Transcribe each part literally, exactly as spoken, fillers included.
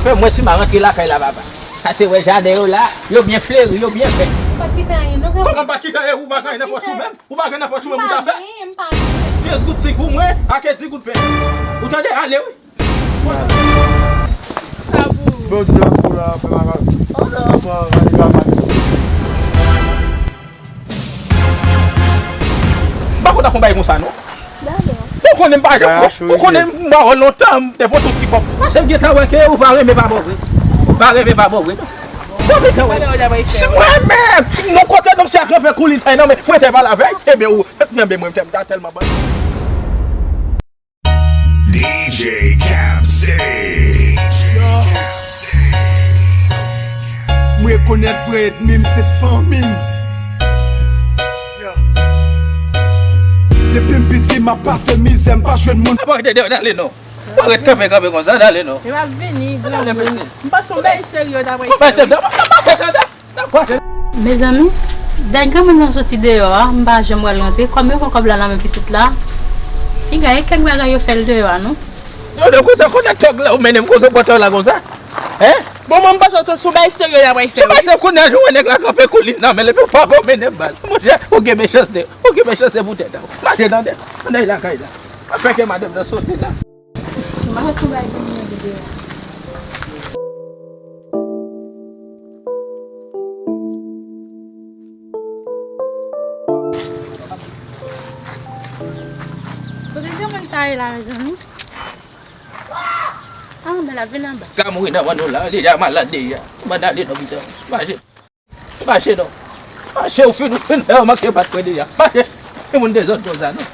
Mwen si m a rantre lakay la, papa. Pase wè jaden yo la, yo byen fleri, yo byen vè. Ou pa t kite anyen, non, granmoun? Kòman m pa t kite anyen? Ou pa gen anyen nan pòch ou menm? Ou pa gen nan pòch ou menm pou ta fè? M pa gen, m pa gen. Kenz goud sik pou mwen, ake di goud pen. Ou tande? Ale wi. Sa pou ou. Bon, ti dèyè sou la, fè bagay. Pran randevou a Paris. M pa konn ap fè yon bagay konsa, non. Ou konnen m pa janm, ou konnen m ba w lontan, m te pote yon ti kòb. Paske m gentan wè ke ou pa renmen pa bon vre. Ou pa renmen pa bon vre, non. Bon, pita, wè. Si mwen menm, non, kote nonm sa kanpe koulin sa nan men, mwen te pale avè l, ebyen, ou, nan men mwen, m ta tèlman ban. D J Capsy. M rekonèt vrè ènmi m se fanmi m. Depi m piti, m ap pase mizè, m pa jwenn moun. Apa w te ale non? Ou pa ret kanpe, kanpe konsa, n ale non. Yo ap vini, granmoun. M panse yon bagay serye yo t ap fè. Yon bagay serye, m pa kontan, m pa kontan. Mezanmi, dat granmoun nan soti deyò a, m pa janm wè l rantre. Kòm yo pran kòb la nan men pitit la, piga e kèk bagay yo fè l deyò a, non. Yo, de konsa, konnen tòg la, ou mennen m konsa, ou pran tòg la konsa. Hein? Bon, mwen, m panse se yon bagay serye y ap fè, wi. Se kounye a, ou wè nèg la kanpe koulin nan men l, epi ou pa bon mennen m bal. Monchè, ou gen mechanste, ou gen mechanste pou tèt ou. Mache tande, ann al lakay la. Pa fè ke madanm nan soti la. Mache sou bay pou mwen videyo. Kote granmoun sa ye la, mezanmi? Ah, men l ap vin anba. Ka mouri nan vann ou la, li deja malad deja. Bann ale lopital. Mache. Mache non. Mache, ou fin, ou fin fè yo manke bat kwe deja. Mache. Timoun dezòd konsa non.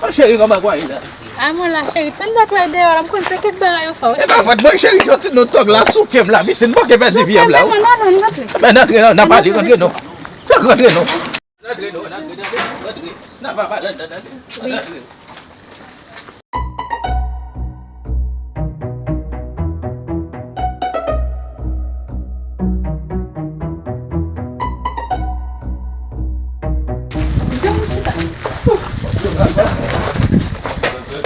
Mon cheri, kòman kwa ye la? Ah, mwen la, cheri, tann dat wè deyò la, m konn pakèt bagay yo fè w, cheri. E pa fòt mwen, cheri, yon ti non tòg la souke m la, pitit, m manke pèdi vye m la, wi. Souke m, non, non, rantre. Men rantre non, n ap pale, rantre non. Rantre non. Rantre non, rantre, rantre, rantre. N ap pale anndan, tande. Wi. Rantre.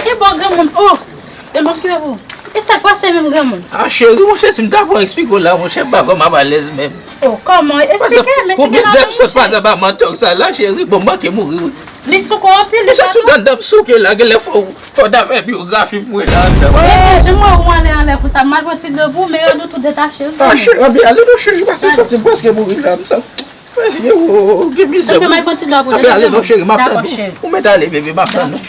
Ki bò granmoun? Oh! E manke pou. E sa k pase menm granmoun? Ah, cheri, monchè, si m ta pran eksplike w la, monchè, m pa kwè m ap alèz menm. Oh, kòman? Eksplike, men si gen anpil, cheri. Pou bizèp sot pa sa pa mantòg sa la, cheri, bon, m manke mouri, wi. Li souke w anpil, li pa tou. Misye tout anndan m souke la, genlè fò, fò w ta fè byografi pou mwen la anndan. Epi, jan m wè ou anlè, anlè konsa, m al pran ti dlo pou ou, men rad ou tou detache, wi. Ah, cheri, anben, ale non, cheri, paske m santi m prèske mouri la, m santi. Mesye, o, gen mizè. Anben, m al pran ti dlo pou ou. Anben, ale non, cheri, m ap tann ou. Ou mèt ale, bebe, m ap tann ou.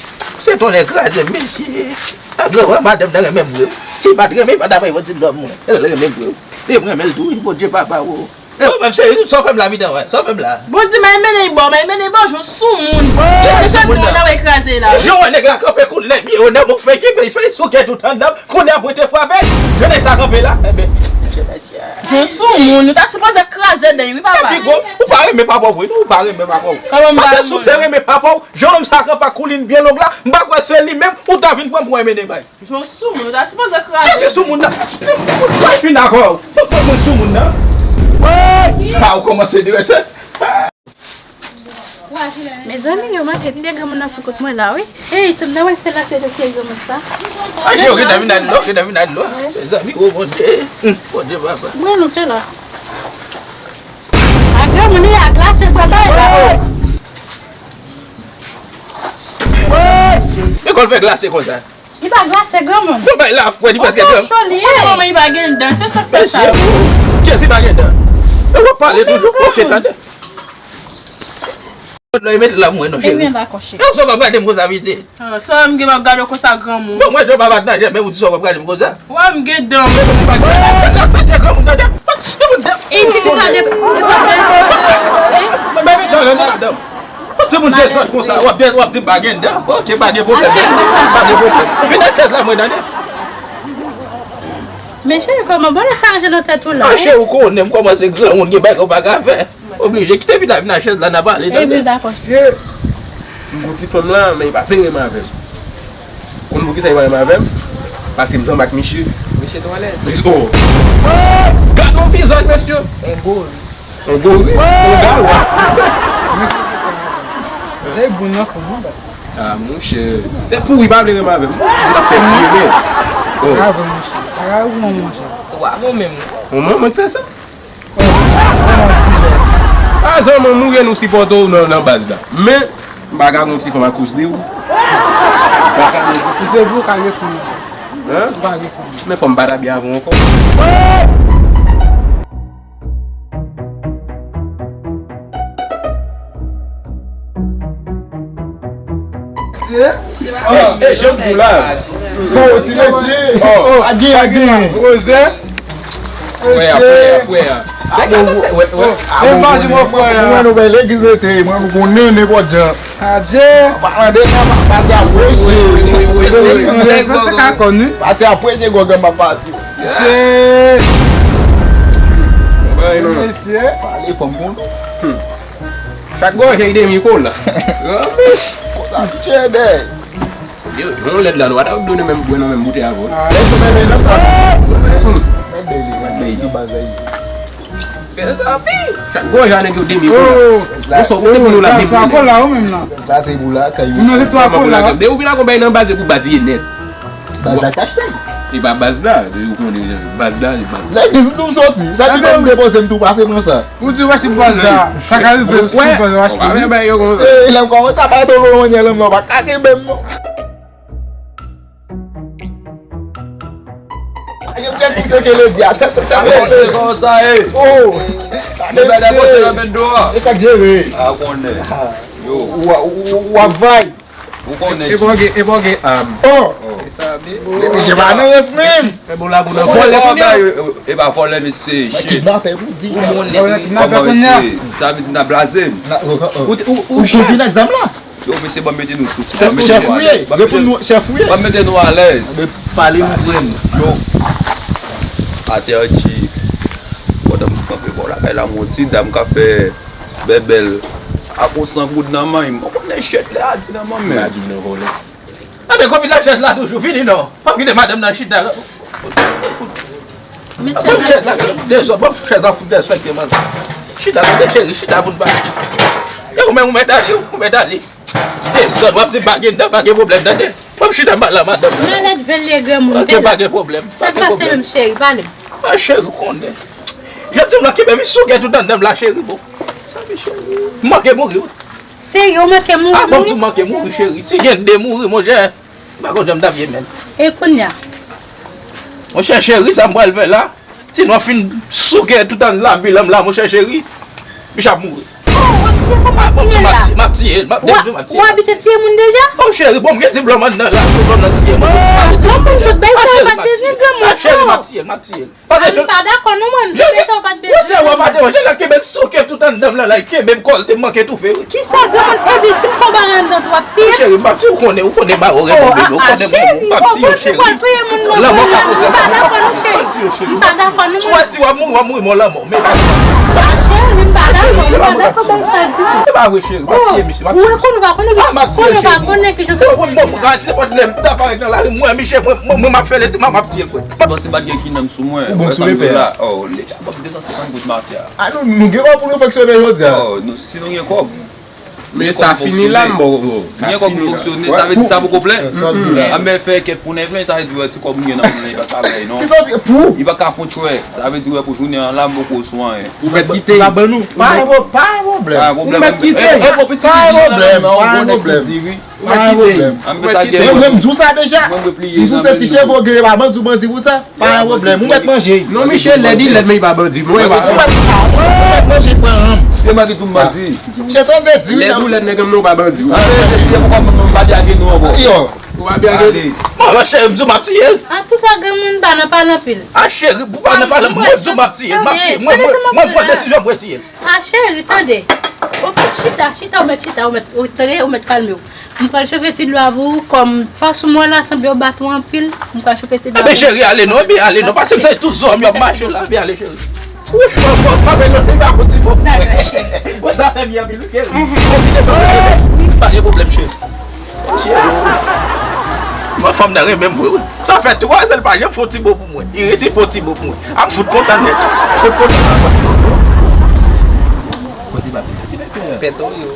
Se tonnè kraze m, mesye. A granmè, madanm nan renmen m vre. Si l pa t renmen, li pa t ap al pran ti dlo pou mwen. L renmen m vre. E m renmen l tou, wi, Bondye papa, o. Ou menm, cheri, sa w fè m la, mitan, wè. Sa w fè m la. Bondye, m al mennen l ba w, m al mennen l ba w, jan w soumoun. Jan w soumoun nan. Jan w wè nèg la kanpe kou nèg byen, o, nan mou fè ki, fè souke tout anndan. Kounye a pou te frape, jan nèg sa kanpe la, enben, mesye, mesye. Jan w soumoun, ou ta sipoze kraze dan, wi, papa. Sa pi gwo, ou pa renmen papa w vre, non, ou pa renmen papa w. Kòman m pa renmen? Paske si w te renmen papa w, jan nonm sa kanpe ak koulin byen long la, m pa kwè se li menm, ou ta vin pran pou w mennen bay. Jan w soumoun, ou ta sipoze kraze. Kiyès ki soumoun nan? Si, ou pa fin avè w. Mwen, mwen soumoun nan. Wi! A, ou kòmanse drese. Mezanmi, yo make tiye granmoun nan sou kont mwen la, wi. Ey, se m nan wè fè la, se de tiye granmoun sa. A, cheri, ou gentan vin ak dlo, gentan vin ak dlo. Mezanmi, o Bondye. Hum, Bondye, papa. Mwen, nou te la. A, granmoun, li a glase, papa, la. E kòl fè glase konsa. Li pa glase, granmoun. Bon, bay la fwèt, li prèske granmoun. Cho li ye. Kòman li pa gen dan, se sa k fè sa. Mesye, kiyès ki pa gen dan? E w ap pale toujou. Ok, tande. Lè yo mete la mwen non, cheri. Ebyen, dakò, cheri. E w sòt ap gade m konsa, pitit. Ah, sa m gen m ap gade w konsa, granmoun. Bon, mwen, yo pa bat nan jè, men ou di sa w ap gade m konsa. Wè m gen dan. Nan fete granmoun, tande. Ti moun dan. E ki gade. Bebe, dan, dan, dan. Yon timoun te sòt konsa, w ap, w ap di m pa gen dan. Ok, pa gen pwoblèm. Pa gen pwoblèm. Vin nan chèz la, mwen, tande. Men cheri, kòman, bon, lè sa ranje nan tèt ou la, wi? Cheri, ou konnen m kòmanse granmoun, gen bagay ou pa ka fè. Oblije kite pita vin nan chèz la, n a pale, tande. Ebyen, dakò. Mesye, m gon ti fanm la, men li pa vle renmen avè m. Konn poukisa li pa renmen avè m? Paske m sanble ak misye. Misye twò lèd. Mesye, oh. Gade yon vizaj, mesye. Yon gori. Yon gori? Yon galwa. Mesye, jan e bon nan fanm, wi, baz. Ah, monchè. Tèt pouri pa vle renmen avè m. Sa fè m vye, men. Oh. Avè m, monchè. Avè m, monchè. Ou pa bon menm non. Ou mwen mwen k fè sa. A zanmi, m ou gen nou sipòte w nan, nan baz la. Men, m pa ka gon ti fanm akouche li w. M pa ka gon ti. Se vre w ka gen fanm nan baz. Hein? Ou pa gen fanm. Men fanm pa ta byen avè w ankò. E, e, jan m di w la. Oh, ti mesye. Oh, a gen, a gen. Frè a, frè a, frè a. Nèg la sot, wè, wè. Menm pa jwenn frè a. Mwen, nou bay legliz, mesye. Mwen, nou konnen nenpòt jan. Adje. Pa mande sa, pa, pa se apreche. Mwen pa ka konn, wi. Pa se apreche, gwo granm pa pase. Shit. Bay non. Mesye. Pale fanm pou nou. Hmm. Chak gòje li de mikwo la. Konsa, pitye dèyè. Yo, yon lèd la, nou pa ta dwe nou menm bwè nan menm boutèy avè w. Ah. Lèd nou menm nan sa. Mèt de li, mèt de li, nan baz la, li. Fè sa pi. Chak gòje a nèg yo de mikwo la. Oh. Bon, sa w pote pou nou la, menm. Twa kola, ou menm nan. Sa se pou la, kay. Ou nan se twa kola. De ou vin ak yon bay nan baz, e pou baz ye nèt. Baz la k achte. E pa baz la, ou konnen baz la, e baz la. Legliz m tou m soti. Sa ki fè m depoze m tou pase pran sa. Ou di w pa chif baz la. Sa ka rive, ou chif baz la, w achte. Se lè m kòmanse ap pale tou, ou konn lè m nan pa ka kenbe m non. Yo tchèk tou tchèk e lè di a, se, se, se. A bon, se konsa, e. Oh. Mesye. E sa k jere. A konnen. Yo. W ap vibe. Ou konnen. E pa w gen, e pa w gen, um, oh. E sa byen. Mesye pa nan rans menm. E bon la, bon nan vòlè kounye a. E pa vòlè, mesye. Mwen kidnapè pou di. Ou bon nèt, wi. Kidnapè kounye a. Sa vle di n ap blaze m. Ou, ou, ou vin ak zam la? Yo, mesye, ban m mete nou sou. Chèf ou ye. Reponn nou, chèf ou ye. Ban m mete nou alèz. Pale nou, frè m. Yo. Atè an tchik. Pandan m kanpe bò lakay la, m wè yon ti dam k ap fè bèbèl ak yon san goud nan men. Mwen konnen chèt lè a di nan men. Mwen di m nan vòlè. Anben, konbit la chèz la toujou, vini non. Pa kite madanm nan chita. Ban m chèz la, dezòd, ban m chèz la fout derespekte, man. Chita, tande cheri, chita pou n pale. E ou menm, ou mèt ale, ou mèt ale. Dezòd, w ap di pa gen, pa gen pwoblèm, tande. Ban m chita, m pale a madanm nan. Malèt veye granmoun. Ok, pa gen pwoblèm. Sa k pase menm, cheri, pale m. A, cheri, ou konnen. Jodi m nan kenbe m sou kè tout anndan m la, cheri, bon. Sa vle, cheri. M manke mouri, wi. Serye, ou manke mouri, mouri? A, ban m di w manke mouri, cheri. Si gen de mouri, monchè, m pa konn jan m t ap ye menm. E kounye a? Monchè, cheri, sa m pral fè la, ti nwa fin souke tout anndan labil an m la, monchè, cheri, bicha ap mouri. Oh, w ap tiye kòman? A, ban m di w, m ap tiye l, m ap tiye l, m ap tiye l. Ou abitye tiye moun deja? Oh, cheri, bon, m gen ti blòm anndan la, ti blòm nan tiye moun. Oh, granmoun, tout bagay sa yo pa t bezwen granmoun. A, cheri, m ap tiye l, m ap tiye l. Pase, m pa dakò non, mwen, m te kwè sa w pa t bezwen. Ou se wè maten, jan l ap kenbe m souke tout anndan m la, la, l kenbe m kòl, te manke toufe, wi. Kisa granmoun, epi si m fè w bagay anndan tou, w ap tiye m? Cheri, m p ap tiye w, ou konnen, ou konnen m pa yon renmen bebe, ou konnen m, m p ap tiye w, cheri. Lanmò ka poze, m p ap tiye w, cheri. M pa dakò non, mwen. Si w ap mouri, w ap mouri mò lanmò, men pa. A, cheri, m pa dakò, m pa dakò, ban m sa ditou. E pa vre, cheri, m p ap tiye misye, m ap tiye misye. Ou konnen ou pa konnen, konnen ou pa konnen ki jan. Bon, bon, bon, bon, gade, nenpòt lè m ta parèt nan lari, m wè misye, mwen, mwen, mwen m ap fè leti, m ap tiye l, frè. Bon, si pa t gen kinan m sou mwen, ou bon sou lepè a. Oh, leta ban m de san senkant goud mafya. A, nou, nou gen kòb pou nou fonksyone jodi a. Oh, nou, si nou gen kòb. Men sa fini la, m bon, bon. Sa fini la. Gen kòb pou fonksyone, sa vle di sa poko plen. Sa w di la. A, men fè kèt pou nèg lan, sa vle di wè ti kòb m gen nan men l, li pa ka bay non. Kisa w di pou? Li pa ka fon chwè. Sa vle di wè pou jounen an la, m poko sou anyen. Ou mèt kite. Pa ban nou. Pa gen pwoblèm. Pa gen pwoblèm. Ou mèt kite. E, e, bon, pitit, pa gen pwoblèm. Pa gen pwoblèm. Ou mèt kite. Mwen, mwen, m di w sa deja. M di w se ti cheve w gen, e pa bandi w bandi pou sa. Pa gen pwoblèm. Ou mèt manje. Non, Michel, lèd, li lèd, men li pa bandi. Mwen, ou mèt, ou mèt manje, frè an m. Se mwen ki di w m bandi. Michel, tande di wi. Lèd ou lèd, nèg m non, ou pa bandi. Ah, se, se, se pou kòm nou pa di ake nou ankò. Yo. Ou pa byen ake. Mwen, cheri, m di w m ap tiye l. Antouka, granmoun pa nan pale anpil. A, cheri, pou pa nan pale, mwen di w m ap tiye l, m ap tiye l. Mwen, mwen, mwen pran desizyon, mwen tiye l. A, cheri, tande. Ou mèt chita, chita, ou mèt chita, ou mèt, ou tande, ou mèt kalme w. M pral chofe ti dlo a pou ou, kòm fòs ou mwen la, sanble yo bat ou anpil, m pral chofe ti dlo a pou ou. Enben, cheri, ale non, ebyen, ale non, paske m santi tout zo m yo ap mache la, ebyen, ale, cheri. Wouch, fò, fò, pa vin lòt, li pa konn ti fò pou mwen. Bon, sa fè m anpil, wi, cheri. Kontinye fè m, pa gen pwoblèm, cheri. Cheri. Mwen, fanm nan renmen m vre, wi. Sa fè twa zè l pa janm fè yon ti mo pou mwen. Li resi fè yon ti mo pou mwen. A, m fout kontan nèt. M fout kontan. Koze pa vin, si mèt fè. Pèt ou yo.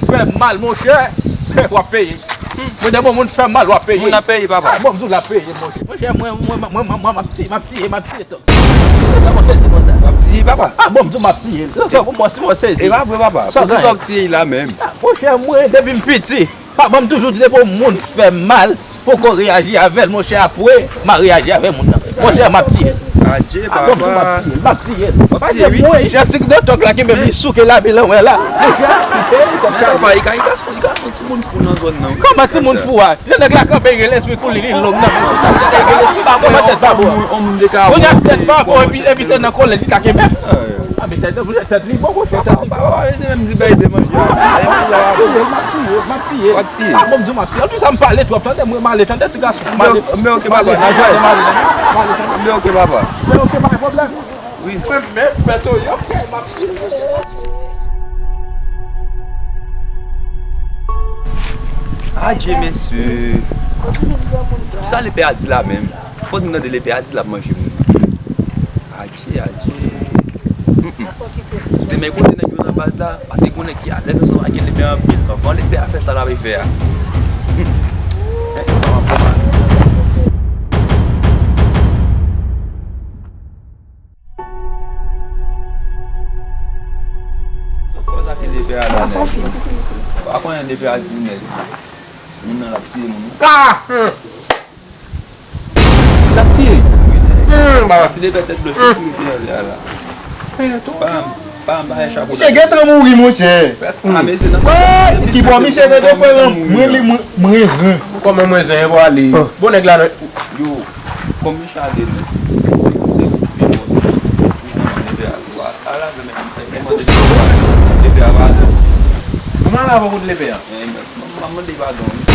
fè m mal, monchè, w ap peye. Mwen, dè bon moun fè m mal, w ap peye. Moun ap peye, papa. Ah, bon, m di w l ap peye, monchè. Monchè, mwen, mwen, mwen, mwen, mwen, m ap tiye, m ap tiye, m ap tiye, tonton. Sa mwen sezi konsa. W ap tiye, papa. Ah, bon, m di w m ap tiye. Sa, sa, pou mwen, si mwen sezi. E pa vre, papa. Sa w genyen? Pou ki sa w ap tiye la menm? Ah, monchè, mwen, depi m piti, papa m toujou di, depi yon moun fè m mal, poko reyaji avè l, monchè, apre, m a reyaji avè moun nan. Monchè, m ap tiye l. Adje, papa. Ah, bon, m di w m ap tiye l, m ap tiye l. W ap tiye l, wi. Paske mwen, jan ti dòtòk la ki menm li souke lavi l anmwe la. Monchè, kite l, kòm sa. Men papa, li ka, li ka, li ka fè yon timoun fou nan zòn nan, wi. Kòman timoun fou a? Lè nèg la kanpe, gen lespri kou li, li long nan men l. Kòman tèt pa bon? Kounye a tèt pa bon, epi, epi se nan kòlèt li ka kenbe. A, men tèt, tèt li bon, monchè, tèt li bon. Papa, papa, se menm li bay de manje a. M ap tiye, m ap tiye, m ap tiye. W ap tiye. Ah, bon, m di w m ap tiye. Anplis, sa m pale twòp, tande, mwen m ale, tande, ti gason. M ale. Men ok, papa, n a jwe. M ale, m ale, tande. Men ok, papa. Men ok, pa gen pwoblèm. Wi. Mwen menm, mèt yo, yo, m ap tiye. Adje, mesye. Kisa lepè a di la menm? Fò n tande lepè a di l ap manje moun nan. Adje, adje. Mm, mm. Demen kote nèg yo nan baz la, paske gon nèg ki alèz ansanm ak lepè anpil. Anvan lepè a fè sa l ap fè a. Mm. Eh, eh, kòman, kòman? Kòman sa ki lepè a la menm? Pa konnen lepè a di nèg. Moun nan l ap tiye moun, wi. Ah! Hmm. L ap tiye. Hmm, baba. Ti lepè tèt blanch, hmm, ki lepè a la, la. Pèto. Pa, pa, pa chapo. Misye gentan mouri, monchè. Ah, men se nan. Ki bò misye te gen, frè m? Mwen li, mwen, mwen zen. Kòman mwen zen, e bò ale? Ah. Bon, nèg la nan. Yo, kòm misye ale, non. Se ou ki pi bò. Lepè a, ala, ala, men, men, men, lepè a, pa ale. Kòman la, pa kote lepè a? Men, men, M ap mande padon, wi. Sa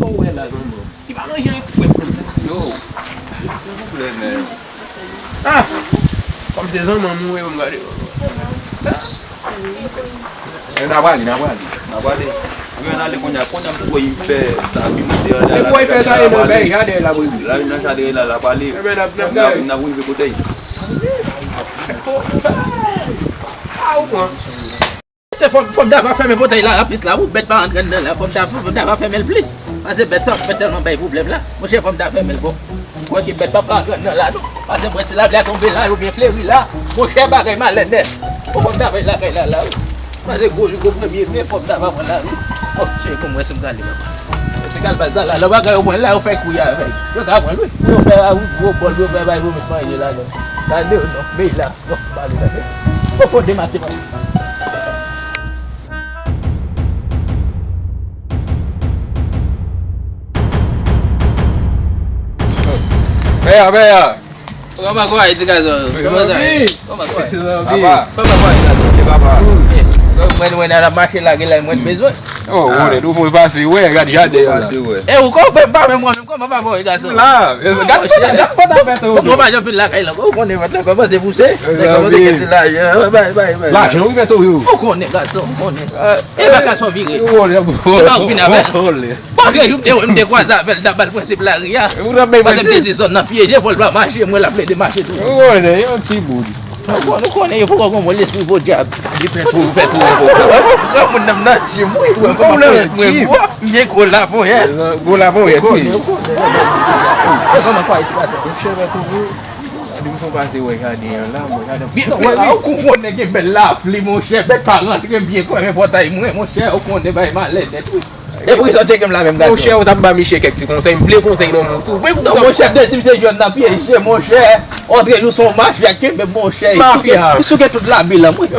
w wè la, zanmi? Li pa manje anyen kou fwèt konn. Yo, silvouplè, men. Ah! Kòm se zanmi m ou ye, m gade. Men n a prale, n a prale. N a prale. Anben, n ale kounye a, kounye a m te wè y fè sa ki monte an la. Depi w fè sa, e nan bèy, jadè la, bwebi. La, nan jadè la, l ap prale. Anben, n ap, n ap, n ap rive kote y. A, ou pran. Se fò, fò m ta va fèmen pòtay la, la plis la, pou bèt pa rantre anndan la. Fò m ta, fò m ta va fèmen l plis. Paske bèt sa ap fè tèlman bay pwoblèm la. Monchè, fò m ta fèmen l bon. Ou wè ke bèt p ap ka rantre anndan la, non. Paske m wè ti lapli a tonbe la, yo byen fleri la. Monchè, bagay malè nèt. Fò m ta fè lakay la, la, wi. Paske gwo jou, gwo premye me, fò m ta va pran lari. Bon, cheri, pou m wè si m ka ale, papa. Yo ti kalbas la, la, lè bagay yo pran la, yo fè kouya avè l. Yo ka pran l, wi. Pou yo fè la, wi, gwo bòl, pou yo fè bay pou met manje ladan. Tande, non, men la. Bon, m ale tande. Bon, fò demake, papa. Pè a, pè a. Kòman kòman ye, ti gason? Kòman sa ye? Kòman kòman ye? Papa. Kòman kòman ye, gason? E papa. Mwen, mwen, n ap mache la, gen lè mwen bezwen. Oh, mwen, nou fè pase, wè, gad jaden an la. E ou konprann pa menm mwen menm, kòman papa w ye, gason? La, gad, gad, gad, gad, gad. Bon, mwen pa janm vin lakay la, ou konnen vant la kòmanse pouse. Nèg kòmanse gen ti lajan. Bay, bay, bay. Lajan, wi, Pè Toyo. Ou konnen, gason, ou konnen. E pa gason vire. Ou konnen. E pa ou vin avè l. Bon, trè jou, m te, m te kwaze avè l nan bal prensip lari a. Paske m te di zòn nan pyeje, fò l pa mache, mwen l ap plede mache tou. Ou konnen, yon ti bout. Nou konnen, nou konnen, yo poko gon mo lespri podyab. Li fè tou, li fè tou, li fè tou. Granmoun nan nan jim, wi, ou wè kòman mwen gwo, m gen gwo laponyèt. Gwo laponyèt, wi. Ou konnen, ou konnen. E kòman kwa edikasyon? Monchè, fè tou, wi. Gade m fon pase wè jaden an la, mwen jaden. Ou konnen gen bèl lapli, monchè, bèt pa rantre byen, kòman pòtay mwen, monchè, ou konnen bay malè nèt, wi. E poukisa w tcheke m la menm, gason? Monchè, ou t ap ba misye kèk ti konsèy, m vle konsèy nan men w tou. Non, monchè, m te di m se jèn nan pyeje, monchè. Antre nou se yon mafya kenbe m, monchè. Mafya. Li souke tout labi lan mwen.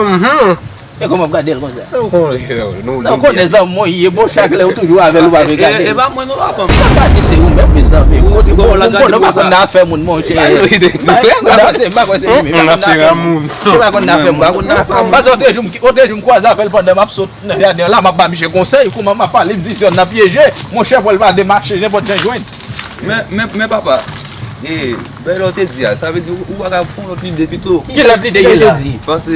E kòman w ap gade l konsa? Ou konnen, nou, non, ou konnen zanmi w ye, bon, chak lè ou toujou avè l, ou pa vle gade. E pa mwen non, papa m. Sa pa di se ou menm, mezanmi. Ou konnen, ou pa konn nan afè moun, monchè. M pa konn nan afè moun. M pa konn nan afè moun. M pa konn nan afè moun. Paske otrejou, otrejou m kwaze avè l pandan m ap sot nan jaden an la, m ap ba misye konsèy, kouman m ap pale, m di zòn nan pyeje, monchè, fò l pa demache nenpòt jan jwenn. Men, men, men papa, e, bèl lè w te di a, sa vle di ou, ou pa ka fè yon lòt lide pito. Ki lòt lide ki la? Paske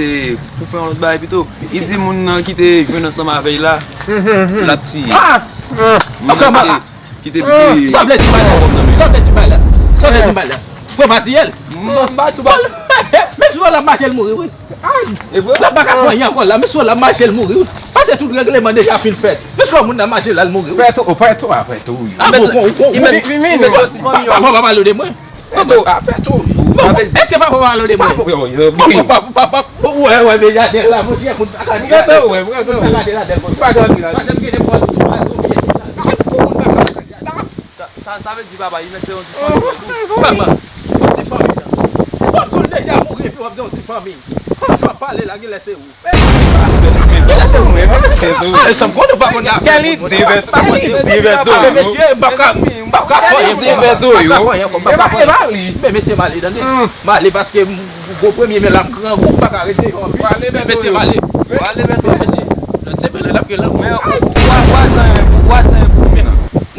pou fè yon lòt bagay pito. Li di moun nan ki te jwenn ansanm avè l la, l ap tiye. Moun nan ki te, ki te bliye. Sa vle di bagay la? Sa vle di bagay la? Sa vle di bagay la? Frè pa tiye l? M pa di w pa. Menm si w la mache l mouri, wi. Ay! E vre? L ap pa ka fè anyen ankò la, mesye w la mache l mouri wi. Paske tout regleman deja fin fèt. Mesye w moun nan mache l al mouri wi. Pè Tou, pè Tou, a pè Tou wi. A bon, kon, kon, ou konnen, papa pa pale de mwen. Pè Tou, a pè Tou wi. Bon, èske papa pa pale de mwen? Papa, papa, papa, bon, wè, wè, men jaden la, monchè, moun pa ka di. Pè Tou, wè, pè Tou. Moun pa ka di ladan l konsa. Pa ka di ladan. Paske m gen de pwa, twa zombi epi la. Moun pa ka di ladan. Sa, sa, sa vle di papa, li mèt se yon ti fanmi tou. Papa, yon ti fanmi la. Bon, tou l deja mouri epi w ap di yon ti fanmi. Fanmi w ap pale la, genlè se ou. Genlè se ou menm. A, sa m konnen w pa konn afè moun. Kèl ide, Bèto? Mesye, m p ap ka, m p ap ka fè anyen pou papa. M p ap ka fè anyen ankò. M p ap ka fè anyen. Men mesye, m ale, tande. M ale paske m, gwo premye men la, m grangou, m pa ka rete yo anpil. Men mesye, m ale. M ale, Bèto. Mesye, lòt semèn, l ap gen lanmò. Men ou, ou, ou a, ou a di anyen, ou a di anyen pou mwen.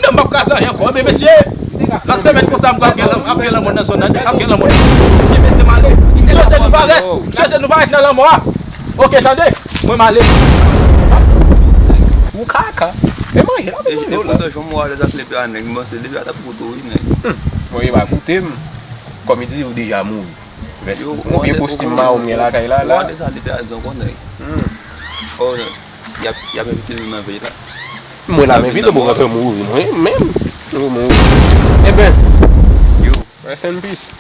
Non, m p ap ka tann ankò, men mesye, lòt semèn konsa, m ap gen lanmò, ap gen lanmò nan zòn nan, ap gen lanmò nan zòn nan. Men mesye, m ale. M swete nou parèt, m swete nou parèt nan lanmò a. Oke, tande? Mwen, m ale. Ou kaka. E manje la, e, e poutan, jan m wè w alèz ak lepe a, nèg, m panse lepe a t ap koute w, wi, nèg. Bon, e pa koute m. Kòm li di, ou deja mouri. Vès, oubyen kostim mawon m gen lakay la, la. Yo, ou wè deja lepe a, nèg, konnen. Oh, y ap, y ap envite nou nan vèy la. Mwen la, m envite w, mwen kanpe mouri, mwen menm. Yo, mouri. Eben. Yo. Rest in peace.